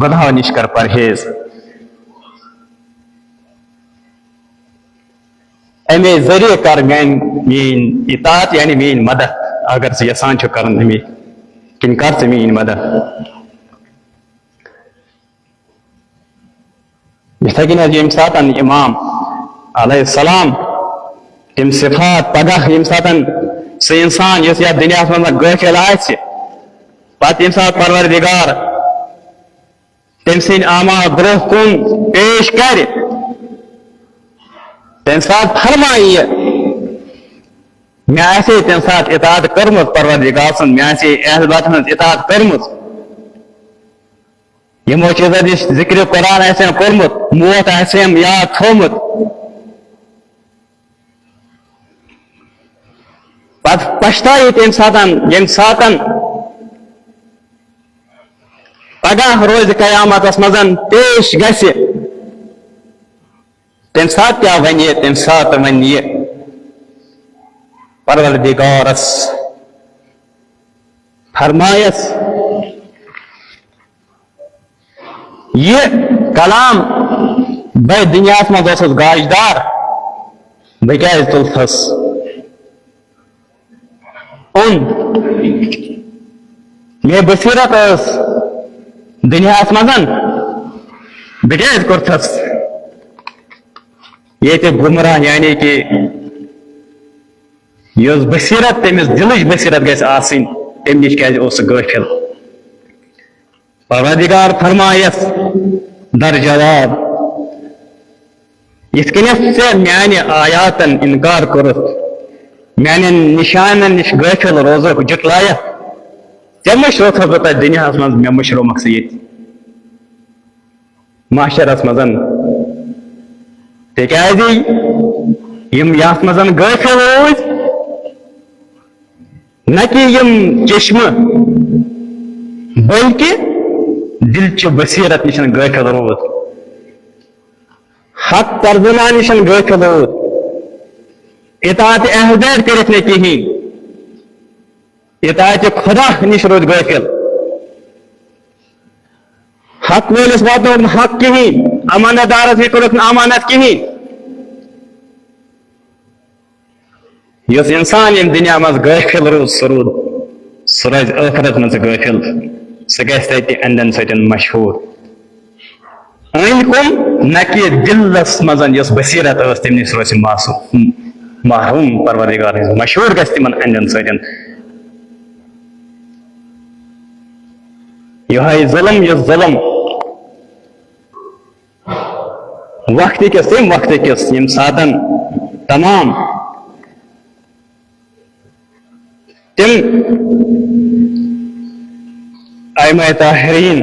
گۄناہو نِش کر پرہیز۔ امے ذٔریعہٕ کر میٲنۍ، میٲنۍ اطاعت، یعنی میٲنۍ مدد۔ اگر ژٕ یژھان چھُکھ کرُن امے کِنۍ، کر ژٕ میٲنۍ مدد۔ یِتھے کٔنۍ حظ ییٚمہِ ساتہٕ امام علیہ السلام تِم صفات پگاہ، ییٚمہِ ساتہٕ سُہ انسان یُس یتھ دُنیاہس منٛز غٲفل آسہِ، پتہٕ ییٚمہِ ساتہٕ پروردگار تٔمۍ سٕنٛدۍ اعمال برٛونٛہہ کُن پیش کرِ، تَمہِ ساتہٕ فرمایہِ یہِ، مےٚ آسہِ ہے تَمہِ ساتہٕ اطاعت کٔرمٕژ پروردگار سٕنٛز، مےٚ آسہِ ہے اہل بیتَن ہٕنٛز اطاعت کٔرمٕژ۔ یِمو چیٖزو نِش ذِکرِ قرآن آسہِ ہم کوٚرمُت، موت آسہِ ہم یاد تھوٚومُت۔ پتہٕ پچھتاوِ تَمہِ ساتَن، ییٚمہِ ساتَن پگاہ روزِ قیامتس منٛز پیش گژھِ، تَمہِ ساتہٕ کیٛاہ وَنہِ یہِ؟ تَمہِ ساتہٕ وَنہِ یہِ پروردگارس، فرمایس، یہِ کلام بہٕ دُنیاہس منٛز اوسُس گاش دار، بہٕ کیٛازِ تُلتھس؟ اوٚن۔ مےٚ بصیرت ٲس دُنیاہس منٛز، بہٕ کیٛازِ کوٚرتھس ییٚتہِ گمراہ؟ یعنی کہِ یۄس بصیرت، تٔمِس دِلٕچ بصیرت گژھِ آسٕنۍ، تَمہِ نِش کیٛازِ اوس سُہ غٲفِل؟ پروردگار فرمایس در جواب، یِتھ کٔنٮ۪تھ ژےٚ میانہِ آیاتن انکار کوٚرُتھ، میانٮ۪ن نشانن نِش غٲفِل روزُکھ، جُٹلایَکھ، ژےٚ مٔشروتھس بہٕ تتہِ دُنیاہس منٛز، مےٚ مٔشرومکھ ژٕ ییٚتہِ محشرس منٛز۔ تِکیازِ یِم یتھ منٛز غٲفِل روٗدۍ، نہ کہِ یِم چشمہٕ، بلکہِ دِلچہِ بصیرت نِش غٲفِل روٗد، حق پرزنہٕ نِش غٲفِل روٗد، اطاعت اہل بیت کٔرِتھ نہٕ کِہیٖنۍ، اطاعت خدا نِش روٗد غٲفِل، حق وٲلِس واتنووُکھ نہٕ حق کِہیٖنۍ، امانت دارس یہِ کوٚرُکھ نہٕ امانت کِہیٖنۍ۔ یُس انسان ییٚمہِ دُنیا منٛز غٲفِل روٗد، سُہ روٗد، سُہ روزِ ٲخرت منٛز غٲفِل، سُہ گژھِ تَتہِ اَندٮ۪ن سۭتۍ مشہوٗر۔ أنٛدۍ کُن نہ کہِ دِلس منٛز یۄس بصیرت ٲس، تَمہِ نِش روزِ معصوٗم، محروٗم۔ پروردگار ہٕنٛز مشہوٗر گژھِ تِمن اَندٮ۪ن سۭتۍ۔ یِہوٚے ظُلم، یُس ظُلم وقتہٕ کِس، تَمہِ وقتہٕ کِس، ییٚمہِ ساتَن تمام تِم ائمہ طاہرین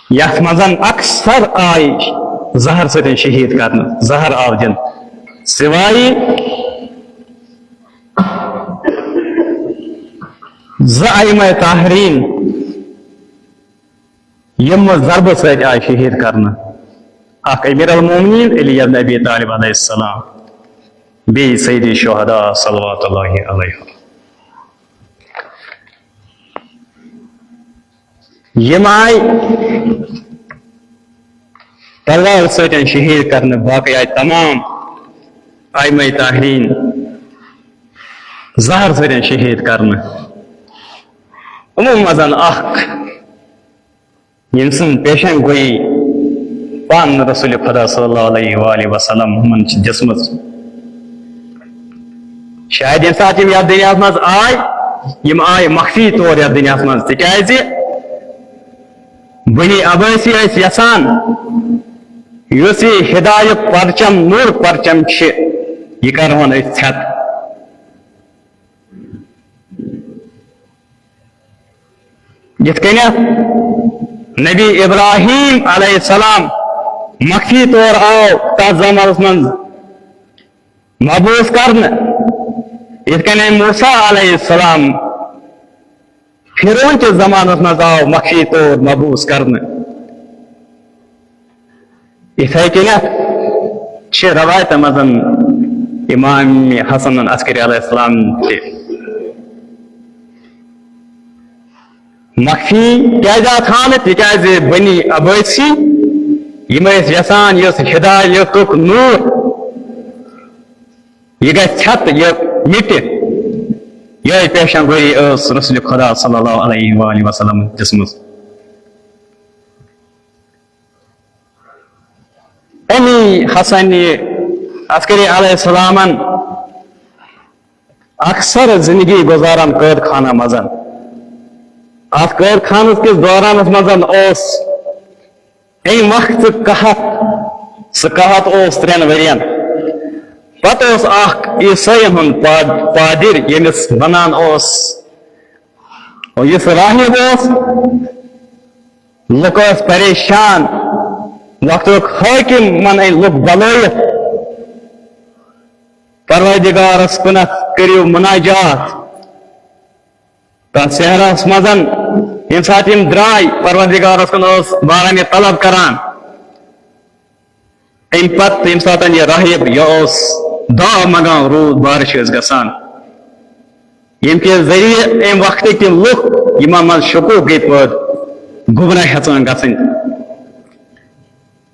یَتھ منٛز اکثر آے زہر سۭتۍ شہیٖد کرنہٕ، زہر آو دِنہٕ، سوائے زٕ ائمہ طاہرین یِم ضربہٕ سۭتۍ آیہِ شہید کرنہٕ، اکھ امیر المومنین علی ابن ابی طالب علیہ السلام، بیٚیہِ سید الشہداء صلوات اللہ علیہ۔ یِم آیہِ تلوار سۭتۍ شہید کرنہٕ، باقٕے آیہِ تمام ائمہ طاہرین زہر سۭتۍ شہید کرنہٕ۔ یِمو منٛز اکھ، ییٚمہِ سٕنٛز پیشن گویی پانہٕ رسول خدا صلی اللہ علیہ وآلہ وسلم ہمن چھِ دِژمٕژ۔ شاید ییٚمہِ ساتہٕ یِم یتھ دُنیاہس منٛز آے، یِم آے مخفی طور یتھ دُنیاہس منٛز، تِکیازِ بنی عباسی ٲسۍ یژھان یُس یہِ ہدایت پرچم، نور پرچم چھِ، یہِ کرہون أسۍ ژھٮ۪تہٕ۔ یِتھ کٔنٮ۪تھ نبی ابراہیم علیہ السلام مخفی طور آو تتھ زمانس منٛز مبعوث کرنہٕ، یِتھ کٔنۍ موسیٰ علیہ السلام فرعون کِس زمانس منٛز آو مخفی طور مبعوث کرنہٕ۔ یِتھے کٔنٮ۪تھ چھِ روایتن منٛز امام حسن عسکری علیہ السلام تہِ مخفی کیازِ آو تھاونہٕ؟ تِکیازِ بنی عباسی یِم ٲسۍ یژھان یُس ہدایتُک نور یہِ گژھِ ژھٮ۪تہٕ، یہِ مِٹہِ۔ یِہوٚے پیشن گویی ٲس رسول خدا صلی اللہ علیہ وآلہ وسلم دِژمٕژ۔ امی حسن عسکری علیہ السلامن اکثر زندگی گزاران قٲد خانہ منٛز۔ اتھ قٲد خانس کِس دورانس منٛز اوس امہِ وقتہٕ قحط، سُہ قحط اوس ترٛٮ۪ن ؤرین۔ پتہٕ اوس اکھ عیسٲیَن ہُنٛد پاد-، پادٕرۍ، ییٚمِس ونان اوس، یُس راہب اوس، لُکھ ٲسۍ پریشان، وقتُک حٲکِم، یِمن أنۍ لُکھ بلٲیِتھ۔ پروردگارس کُنتھ کٔرِو مناجات۔ تتھ صحراہس منٛز ییٚمہِ ساتہٕ یِم درٛاے، پروردگارس کُن ٲس باران یہِ طلب کران۔ امہِ پتہٕ ییٚمہِ ساتہٕ یہِ راہب یہِ اوس دعا منٛگان، روٗد بارش ٲس گژھان، ییٚمہِ کہِ ذٔریعہٕ امہِ وقتٕکۍ تِم لُکھ یِمن منٛز شکوک گٔے پٲدٕ، گمراہ ہٮ۪ژان گژھٕنۍ۔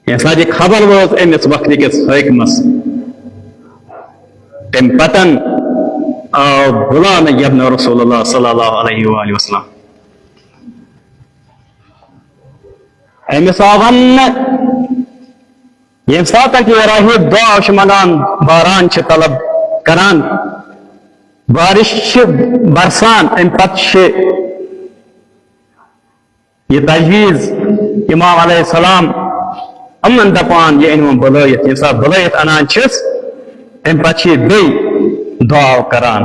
ییٚمہِ ساتہٕ یہِ خبر وٲژ أمِس وقتہٕ کِس حٲکمس، تَمہِ پتن آو بُلاونہٕ یَبنہٕ رسول اللہ صلی اللہ علیہ وآلہ وسلم۔ أمِس آو وننہٕ، ییٚمہِ ساتہٕ یہِ راہب دعا چھُ منٛگان، باران چھِ طلب کران، بارش چھِ برسان، اَمہِ پتہٕ چھِ یہِ تجویز امام علیہ السلام یِمن دپان، یہِ أنِو بُلٲیِتھ۔ ییٚمہِ ساتہٕ بُلٲیِتھ انان چھِس، امہِ پتہٕ چھِ یہِ بیٚیہِ دعا کران،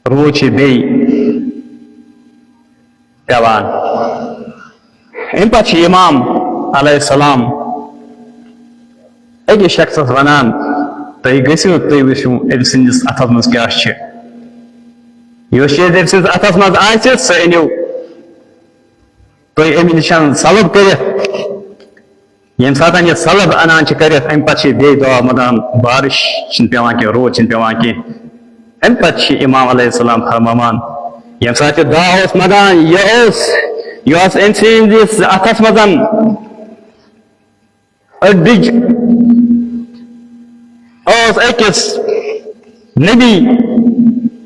روٗد چھِ بیٚیہِ پٮ۪وان۔ امہِ پتہٕ چھِ امام علیہ السلام أکِس شخصس ونان، تُہۍ گٔژھِو، تُہۍ وٕچھِو أمۍ سٕنٛدِس اتھس منٛز کیٛاہ چھِ۔ یُس چیٖز أمۍ سٕنٛدِس اتھس منٛز آسہِ، سُہ أنِو تُہۍ أمۍ نِش سلب کٔرِتھ۔ ییٚمہِ ساتہٕ یہِ سلب انان چھِ کٔرِتھ، امہِ پتہٕ چھِ بیٚیہِ دعا منٛگان، بارش چھِنہٕ پٮ۪وان کینٛہہ، روٗد چھِنہٕ پٮ۪وان کینٛہہ۔ امہِ پتہٕ چھِ امام علیہ السلام فرماوان، ییٚمہِ ساتہٕ یہِ دعا اوس منٛگان، یہِ اوس، یہِ اوس أمۍ سٕنٛدِس اتھس منٛز أڈِج ٲس أکِس نبی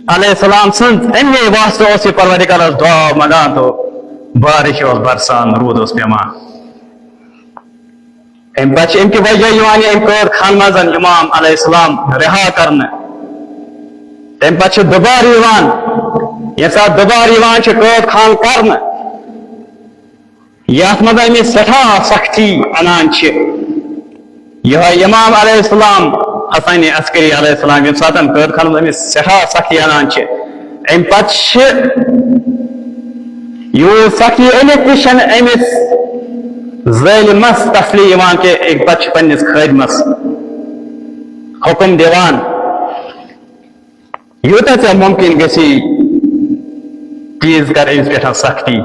علیہ السلام سٕنٛز، اَمے واسطہٕ اوس یہِ پروردگارس دعا منٛگان تہٕ بارش اوس برسان، روٗد اوس پٮ۪وان۔ اَمہِ پتہٕ چھِ اَمہِ کہِ وجہ یِوان یہِ اَمہِ قٲد خان منٛز امام علیہ السلام رِہا کرنہٕ۔ تَمہِ پتہٕ چھِ دُبارٕ یِوان، ییٚمہِ ساتہٕ دُبارٕ یِوان چھِ قٲد خان کرنہٕ، یتھ منٛز أمِس سٮ۪ٹھاہ سختی انان چھِ۔ یِہوٚے امام علیہ السلام، حسن عسکری علیہ السلام، ییٚمہِ ساتہٕ قٲد خانس أمِس سٮ۪ٹھاہ سختی انان چھِ، امہِ پتہٕ چھِ یوٗت سختی أنِتھ تہِ چھَنہٕ أمِس ظٲلمس تسلی یِوان کہِ امہِ پتہٕ چھِ پننِس خٲدمس حُکم دِوان، یوٗتاہ ژےٚ مُمکِن گژھی، پلیز کر أمِس پٮ۪ٹھ سختی۔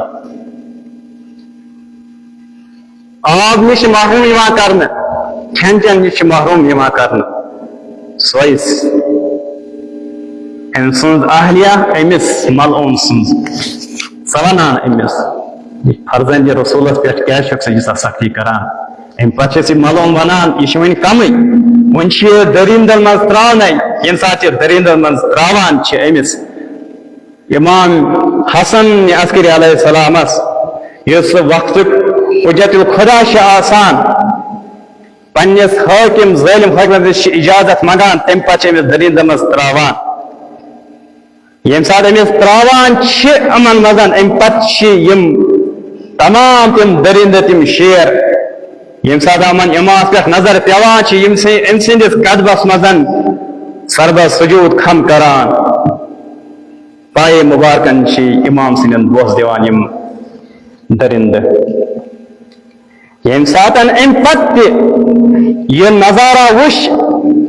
آب نِش چھِ محروم یِوان کرنہٕ، کھٮ۪ن چٮ۪ن نِش چھِ محروم یِوان کرنہٕ۔ سۄے س-، أمۍ سٕنٛز اہلیہ أمِس ملعون سٕنٛز، سۄ وَنان أمِس، یہِ فرزند رسولس پٮ۪ٹھ کیٛازِ چھکھ ژٕ ییٖژاہ سختی کران؟ اَمہِ پتہٕ چھِ أسۍ یہِ ملعون وَنان، یہِ چھِ وۄنۍ کمٕے، وۄنۍ چھِ یہِ دٔریٖندن منٛز ترٛاونَے۔ ییٚمہِ ساتہٕ یہِ دٔریٖندن منٛز ترٛاوان چھِ أمِس، امام حسن عسکری علیہ السلامس، یُس وقتُک حجت الخدا چھُ آسان، پننِس حٲکم، ظٲلم حٲکمس نِش چھِ اجازت منٛگان، تمہِ پتہٕ چھِ أمِس دٔریٖندٕ منٛز ترٛاوان۔ ییٚمہِ ساتہٕ أمِس ترٛاوان چھِ یِمن منٛز، امہِ پتہٕ چھِ یِم تمام تِم دٔریٖندٕ، تِم شیر، ییٚمہِ ساتہٕ یِمن امامس پٮ۪ٹھ نظر پٮ۪وان چھِ، یِم سٕنٛدِ، أمۍ سٕنٛدِس قدمس منٛز سربہ سجود خم کران۔ پایے مبارکن چھِ امام سٕنٛدٮ۪ن بوس دِوان یِم دٔرِندٕ۔ ییٚمہِ ساتن امہِ پتہٕ تہِ یہِ نظارہ وٕچھ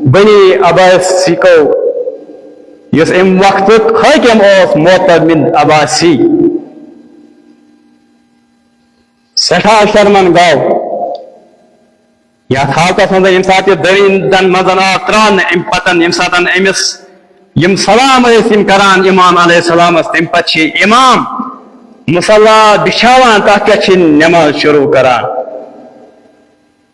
بنی عباسیکو، یُس امہِ وقتُک حٲکم اوس، معتمد عباسی، سٮ۪ٹھاہ شرمن گوٚو۔ یتھ حالتس منٛز ییٚمہِ ساتہٕ یہِ دٔریٖندن منٛز آو ترٛاونہٕ، امہِ پتن ییٚمہِ ساتہٕ أمِس یِم سلام ٲسۍ یِم کران امام علیہ السلامس، تمہِ پتہٕ چھِ امام مصلا بچھاوان، تتھ پٮ۪ٹھ چھِ نماز شروع کران۔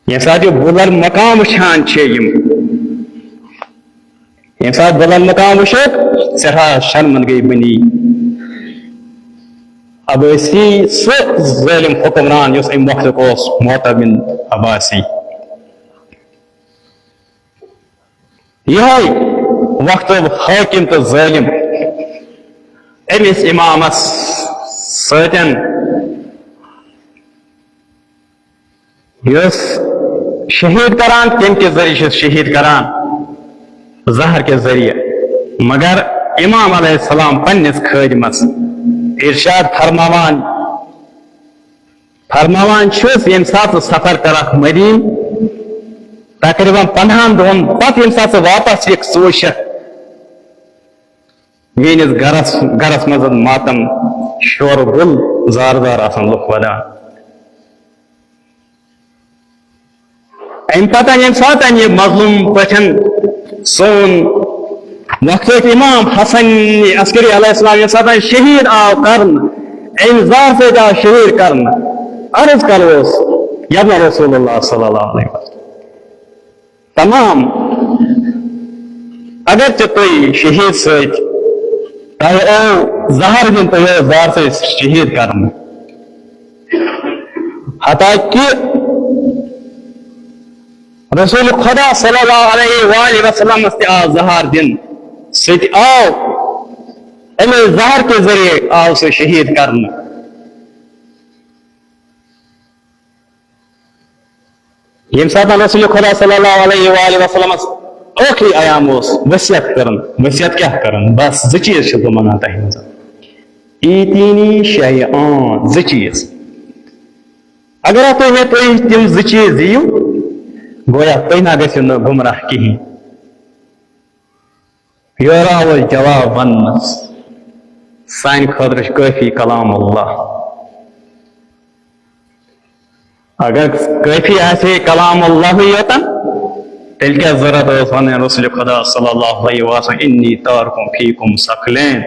ییٚمہِ ساتہٕ یہِ بُلند مقام وٕچھان چھِ یِم، ییٚمہِ ساتہٕ بُلند مقام وٕچھُکھ، سٮ۪ٹھاہ شرمند گٔے بنی عباسی، سُہ ظٲلم حکمران یُس امہِ وقتُک اوس، معتمد عباسی۔ یِہوٚے وقتُک حٲکم تہٕ ظٲلم أمِس امامس سۭتۍ یُس شہید کران، تمہِ کہِ ذٔریعہٕ چھُس شہید کران زہر کہِ ذٔریعہٕ۔ مگر امام علیہ السلام پننِس خٲدمس ارشاد فرماوان، فرماوان چھُس، ییٚمہِ ساتہٕ ژٕ سفر کرکھ مدیٖنہٕ، تقریباً پندہن دۄہن پتہٕ ییٚمہِ ساتہٕ ژٕ واپس یِکھ، ژٕ وٕچھکھ میٲنِس گرس، گرس منٛز ماتم شور گُل، زار زار آسان لُکھ ودان۔ امہِ پتہٕ ییٚمہِ ساتہٕ یہِ مظلوم پٲٹھۍ سون وقتُک امام حسن عسکری علیہ السلام ییٚمہِ ساتہٕ شہید آو کرنہٕ، امہِ زہر سۭتۍ آو شہید کرنہٕ، عرض کرو اوس یبن رسول اللہ صلی اللہ علیہ وسلم۔ تمام، اگرچہ تُہۍ شہید سۭتۍ، تۄہہِ آو زہر دِنہٕ، تُہۍ آو زہر سۭتۍ شہید کرنہٕ۔ حتیٰ کہ رسول خدا صلی اللہ علیہ وآلہ وسلمس تہِ آو زہر دِنہٕ، سُہ تہِ آو، اَمے زہر کے ذریعے آو سُہ شہید کرنہٕ۔ ییٚمہِ ساتہٕ رسول خدا صلی اللہ علیہ وآلہ وسلمس ٲخری ایام اوس، وصیت کٔرٕن۔ وصیت کیٛاہ کٔرٕن؟ بس زٕ چیٖز چھُس بہٕ منٛگان تۄہہِ منٛز۔ ایٖتیٖنی شیٚیہِ آن، زٕ چیٖز۔ اگر تُہۍ مےٚ تُہۍ تِم زٕ چیٖز دِیِو، گویا تُہۍ نہ گٔژھِو نہٕ گمراہ کِہیٖنۍ۔ یورٕ آو اَسہِ جواب وننس، سانہِ خٲطرٕ چھُ کٲفی کلام اللہ۔ اگر کٲفی آسہِ ہے کلام اللہٕے یوتن، تیٚلہِ کیٛاہ ضروٗرت ٲس ونٕنۍ رسول خدا صلی اللہ علیہ وسلم، "انی تارکم فیکم ثقلین،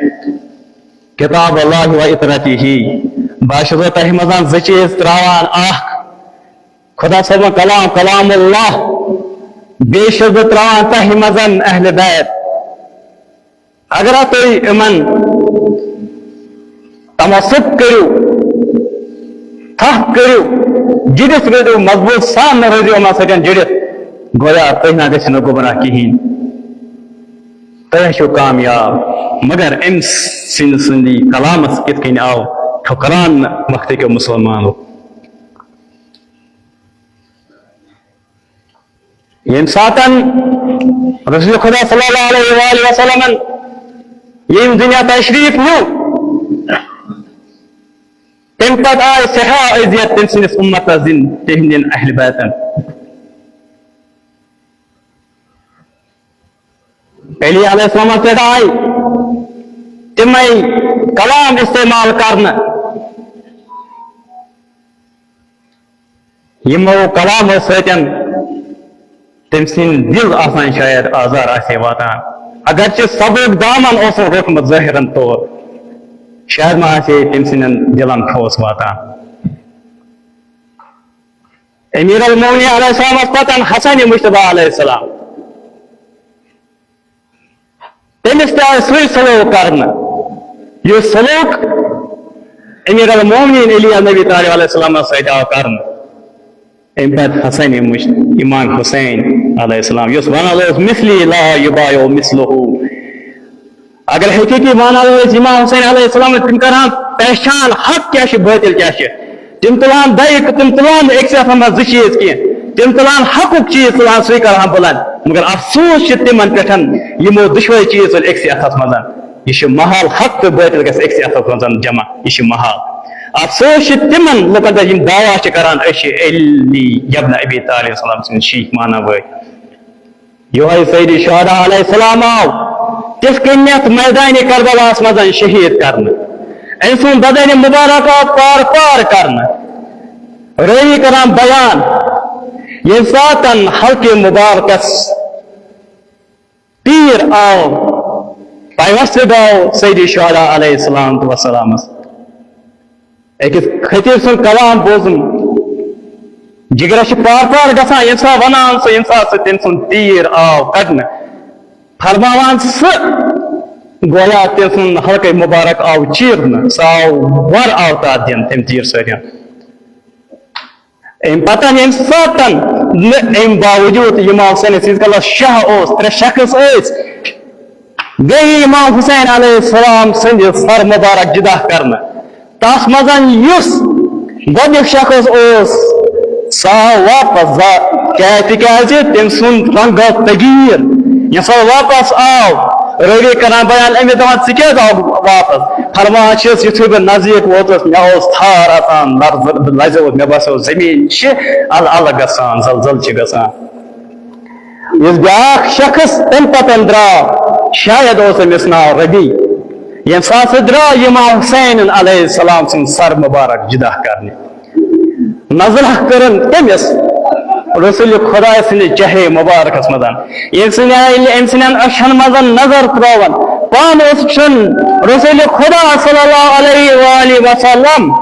کتاب اللہ و عترتہ"؟ بہٕ ہا چھُس تۄہہِ منٛز زٕ چیٖز ترٛاوان، اکھ خدا صٲبُن کلام، کلام اللہ، بیٚیہِ چھُس بہٕ ترٛاوان تۄہہِ منٛز اہل بیت۔ اگر تُہۍ یِمن تمسک کٔرِو، تھپھ کٔرِو، جُڑِتھ روٗزِو، مضبوٗط سان روٗزِو یِمن سۭتۍ جُڑِتھ، گویا تُہۍ نہ گٔژھِو نہٕ گمراہ کِہیٖنۍ، تُہۍ چھِو کامیاب۔ مگر أمۍ سٕنٛدِ، سٕنٛدِ کلامس کِتھ کٔنۍ آو ٹھُکران وقتہٕ کیو مُسلمانو؟ ییٚمہِ ساتن رسول خدا صلی اللہ علیہ وآلہ وسلمن ییٚمہِ دُنیا تشریف نیوٗ، تَمہِ پتہٕ آیہِ سٮ۪ٹھاہ اذیت تٔمۍ سٕنٛدِس اُمتس دِنہٕ، تِہنٛدٮ۪ن اہل بیتن۔ علی علیہ السلامس پٮ۪ٹھ آیہِ تِمے کلام استعمال کرنہٕ، یِمو کلامو سۭتۍ تٔمۍ سٕنٛدۍ دِل آسان شاید آزار آسہِ ہے واتان۔ اگرچہِ صبرُک دامن اوسُن روٚٹمُت ظٲہِرن طور، شاید ما آسہِ ہے تٔمۍ سٕنٛدٮ۪ن دِلن ٹھوس واتان۔ امیر المومنین علیہ السلامس پتن حسن مجتبیٰ علیہ السلام، تٔمِس تہِ آو سُے سلوک کرنہٕ، یُس سلوک امیر المومنین علی ابن ابی طالب علیہ السلامس سۭتۍ آو کرنہٕ۔ امہِ پتہٕ حسن مجت-، امام حسین علیہ السلام، یُس ونان اوس، "مثلی لا یبایع مثلہ"، اگر حقیقی معنی ٲسۍ امام حسین علیہ السلام، تِم کرہن پہچان حق کیٛاہ چھُ، باطل کیٛاہ چھُ۔ تِم تُلہن دَیہِ، تِم تُلہن نہٕ أکسٕے اَتھس منٛز زٕ چیٖز کینٛہہ۔ تِم تُلہن حقُک چیٖز، تُلہن سُے کرہن بُلند۔ مگر افسوس چھُ تِمن پٮ۪ٹھ، یِمو دُشوے چیٖز تُلۍ أکسٕے اَتھس منٛز۔ یہِ چھُ محال، حق تہٕ باطل گژھِ أکسٕے اَتھس منٛز جمع۔ یہِ چھُ محال۔ افسوس چھُ تِمن لُکن پٮ۪ٹھ، یِم دعویٰ چھِ کران، أسۍ چھِ علی ابن ابی طالب علیہ السلام سٕنٛدۍ شیٖکھ مانن وٲلۍ۔ یِہوٚے سید شہدا علیہ السلام آو تِتھ کٔنٮ۪تھ میدانِ کربلاہس منٛز شہیٖد کرنہٕ۔ أمۍ سُنٛد بدنِ مبارک آو پار پار کرنہٕ۔ رٲوی کران بیان، ییٚمہِ ساتن حلقہِ مبارکس تیٖر آو، پیوستہٕ آو سید شہدا علیہ السلام والسلامس۔ أکِس خطیب سُنٛد کلام بوزُن، جگرس چھِ پار پار گژھان، ییٚمہِ ساتہٕ ونان سُہ، ییٚمہِ ساتہٕ سُہ تٔمۍ سُنٛد تیٖر آو کڑنہٕ۔ فرماوان سُہ، گویا تٔمۍ سُنٛد حلقے مبارک آو چیرنہٕ، سُہ آو ور آو تتھ دِنہٕ تٔمۍ تیٖر سۭتۍ۔ امہِ پتہٕ ییٚمہِ ساتہٕ نہٕ امہِ باوجود امام حسین سٕنٛدِس کلس شاہ اوس، ترٛےٚ شخص ٲسۍ، گٔیہِ امام حسین علیہ السلام سٕنٛدِ سر مبارک جدا کرنہٕ۔ تتھ منٛز یُس گۄڈنیُک شخص اوس، سُہ آو واپس زا-، کیٛازِ؟ تِکیٛازِ تٔمۍ سُنٛد رنگ آو تغیٖر۔ ییٚمہِ ساتہٕ واپس آو، رٲوی کران بیان، أمِس دپان، "ژٕ کیٛازِ آوُکھ واپس؟" فرماوان چھِس، "یُتھُے بہٕ نزدیٖک ووتُس، مےٚ اوس تھار اژان، لرزٕ، لرزیوس، مےٚ باسیو زٔمیٖن چھِ ال الہٕ گژھان، زلزلہٕ چھِ گژھان۔" یُس بیٛاکھ شخص تَمہِ پَتَن درٛاو، شاید اوس أمِس ناو ربی۔ ییٚمہِ ساتہٕ سُہ درٛاو، امام حسین علیہ السلام سُنٛد سر مبارک جدا کرنہِ۔ نظرہ کٔرٕن تٔمِس رسول خدا سٕنٛدِ چہرے مبارکس منٛز۔ ییٚمہِ سٕنٛدِ، ییٚلہِ أمۍ سٕنٛدٮ۪ن أچھن منٛز نظر ترٲوٕن، پانہٕ اوس وٕچھُن رسول خدا صلی اللہ علیہ وآلہ وسلم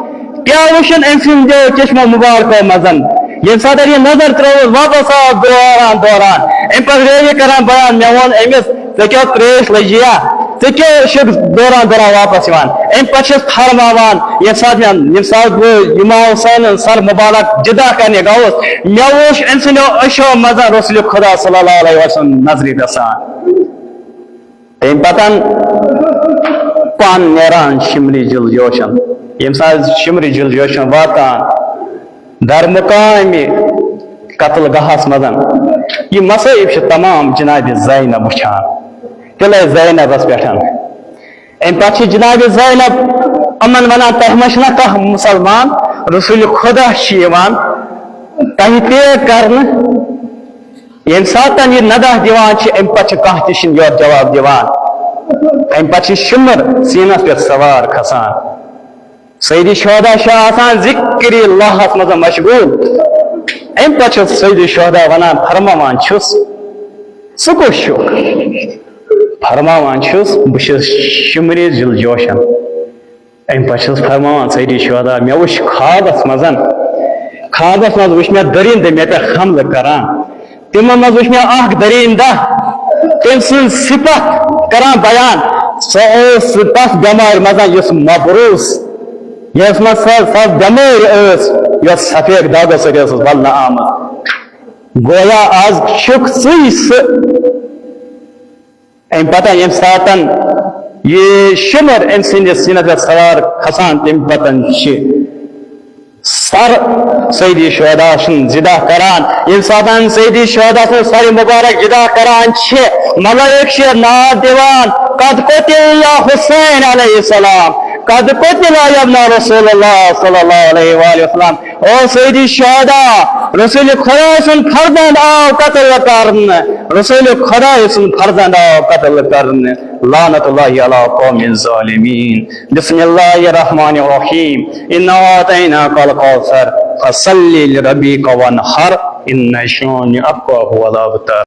کیٛاہ وٕچھُن أمۍ سٕنٛدیو چشمو مبارکو منٛز۔ ییٚمہِ ساتہٕ یہِ نظر ترٲوٕس، واپس آو دوران دوران۔ اَمہِ پتہٕ گٔے یہِ کران بیان، مےٚ ووٚن أمِس، "ژےٚ کیٛاہ ترٛیش لٔجیا؟ ژےٚ کیٛاہ چھُکھ دوران دوران واپس یِوان؟" اَمہِ پتہٕ چھَس فرماوان، ییٚمہِ ساتہٕ مےٚ، ییٚمہِ ساتہٕ بہٕ امام حسینَن سر مبارک جدا کرنہِ گوٚوُس، مےٚ وُچھ أمۍ سٕنٛدیو أچھو منٛز رسول خدا صلی اللہ علیہ وسلم نظرِ گژھان۔ تَمہِ پتہٕ پانہٕ نیران شمرِ جل جوشن۔ ییٚمہِ ساتہٕ شمرِ جل جوشن واتان، در مقامِ قتل گاہس منٛز، یہِ مصائب چھِ تمام جناب زینب وٕچھان، تِلے زینبس پٮ۪ٹھ۔ اَمہِ پتہٕ چھِ جناب زینب یِمن ونان، "تۄہہِ منٛز چھُنہ کانٛہہ مسلمان، رسول خدا چھِ یِوان تۄہہِ پیش کرنہٕ؟" ییٚمہِ ساتہٕ یہِ ندہ دِوان چھِ، اَمہِ پتہٕ چھِ کانٛہہ تہِ چھِنہٕ یورٕ جواب دِوان۔ اَمہِ پتہٕ چھِ شِمر سیٖنس پٮ۪ٹھ سوار کھسان۔ سید شہدا چھِ آسان ذکر اللہس منٛز مشغول۔ اَمہِ پتہٕ چھُ سید شہدا ونان، فرماوان چھُس، "ژٕ کُس چھُکھ؟" فرماوان چھُس، "بہٕ چھُس شِمرِ جل جوشن۔" اَمہِ پتہٕ چھُس فرماوان سید شہدا، مےٚ وُچھ خوابس منٛز، خوابس منٛز وُچھ مےٚ دٔرِنٛدٕ مےٚ پٮ۪ٹھ حملہٕ کران۔ تِمن منٛز وُچھ مےٚ اکھ دٔرِنٛدٕ، تٔمۍ سٕنٛز صفت کران بیان۔ سۄ ٲس تتھ بٮ۪مارِ منٛز، یُس مبروس، یۄس منٛز سۄ، سۄ بٮ۪مٲرۍ ٲس، یۄس سفید داغو سۭتۍ ٲسٕس ولنہٕ آمٕژ۔ گویا از چھُکھ ژٕے سُہ۔ اَمہِ پتہٕ ییٚمہِ ساتَن یہِ شِمر أمۍ سٕنٛدِس سیٖنَس پٮ۪ٹھ سوار کھسان، تَمہِ پتہٕ چھِ سر سید شہدا سُنٛد جدا کران۔ ییٚمہِ ساتَن سید شہدا سُنٛد سر مبارک جدا کران چھِ، ملائک چھِ ناد دِوان، "قد قتل یا حسین علیہ السلام، قد قتل ابن رسول اللہ صلی اللہ علیہ وآلہ وسلم۔ او سیدی شہدا، رسول خدا سن فرزند آو قتل کرن، رسول خدا سن فرزند آو قتل کرن۔ لعنت اللہ علی قوم الظالمین۔ بسم اللہ الرحمن الرحیم۔ انا اعطیناک الکوثر، فصل لربک وانحر، ان شانئک هو الابتر۔